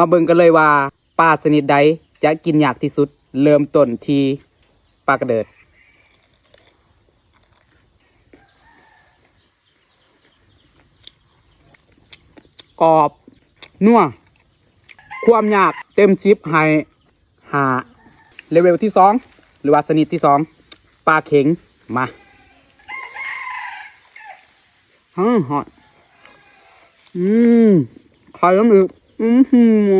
ມາເບິ່ງກັນເລີຍວ່າປາຊະນິດໃດຈະກິນຍາກທີ່ສຸດ. ເລີ່ມຕົ້ນທີ່ປາກະເດີດ. ກອບ ນົວ ຄວາມຍາກເຕັມສິບໃຫ້ຫ້າ. ເລເວວທີສອງ ຫຼືວ່າຊະນິດທີສອງ ປາເຂັງ. ມາ ຮອດ ອືມ ໄຂ່ນຳອີກ ອືມ.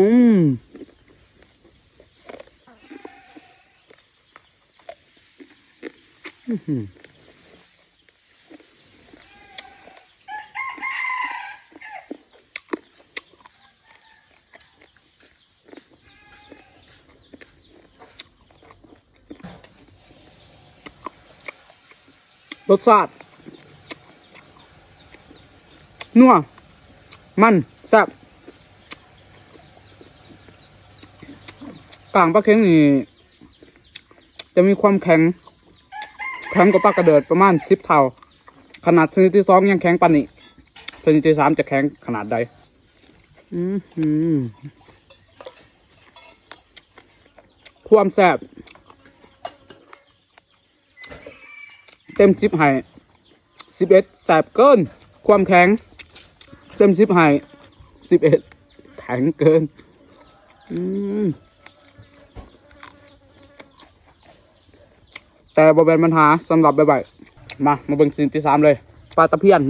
ລົດຊາດນົວ ມັນ ແຊບ. ກ້າງປາເຂັງນີ້ຈະມີຄວາມແຂງ ແຂງກວ່າປາກະເດີດປະມານສິບເທົ່າ. ຂະໜາດຊະນິດທີສອງຍັງແຂງປານນີ້ ຊະນິດທີສາມຈະແຂງຂະໜາດໃດ? ອືມ ຄວາມແຊບ ເຕັມສິບໃຫ້ສິບເອັດ ແຊບເກີນ. ຄວາມແຂງເຕັມສິບໃຫ້ສິບເອັດ ແຂງເກີນ. ອືມ ແຕ່ບໍ່ແມ່ນບັນຫາສຳລັບໃບໃບ. ມາ ມາເບິ່ງຊະນິດທີສາມເລີຍ ປາຕະພຽນ ຫຼື